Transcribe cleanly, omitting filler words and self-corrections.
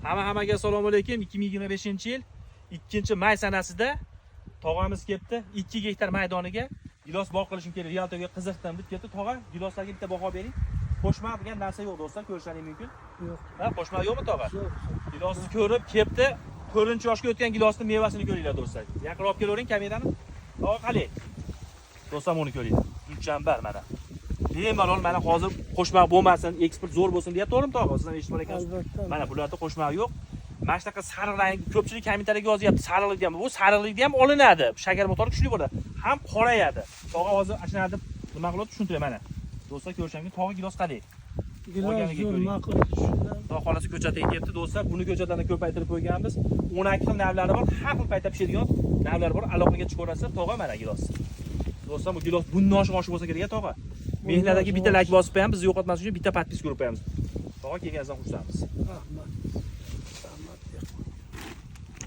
Hammaga assalomu alaykum. 2025-yil 2-may sanasida tog'amiz kelibdi 2 gektar maydoniga gilos bog' qilishim kerak. Rialtoga qiziqdim deb kelibdi. Tog'a, giloslarga bitta baho bering. Qo'shma degan narsa yo'q, do'stlar, ko'rishlaring mumkin. Yo'q. Ha, qo'shma yo'qmi, tog'a? Yo'q. Gilosni ko'rib kelibdi. 4-yoshga o'tgan gilosni mevasini ko'ringlar, do'stlar. Yaqinroq olib kelavering kamerani. Tog'a, qalay? Do'stlar, buni ko'ringlar. Gulchambar mana. Bemalol mana hozir qo'shma bo'lmasin, eksport zo'r bo'lsin deyapti, to'g'rimi, tog'a? Siz ham eshitib ekansiz. Albatta. Mana bularda qo'shma yo'q. Mana shunaqa sariq rang, ko'pchilik kommentariyaga yozyapti, sariqlik ham. Bu sariqlikda ham olinadi. Shakar miqdori kuchli bo'ladi. Ham qorayadi. Tog'a hozir ana deb nima qiladi tushuntiray mana. Do'stlar, ko'rishingiz, tog'a, gilos qalay? Gilos Olganiga zo'r, ko'ring. Ma'qul. Shundan Xudo xohlasa ko'chatiga kelibdi, do'stlar. Buni ko'chatlarni ko'paytirib qo'yganmiz. 12 xil navlari bor, har xil paytda pishadigan navlar bor. Aloqaga chiqaverasizlar, tog'a, mana gilos. Do'stlar, bu gilos bundan oshiq oshiq bo'lsa kerak, tog'a. Mehnatdagi bitta like bosib qo'yamiz, bizni yo'qotmaslik uchun bitta подписка urib qo'yamiz. Tog'a, kelganingizdan xursandmiz. Rahmat.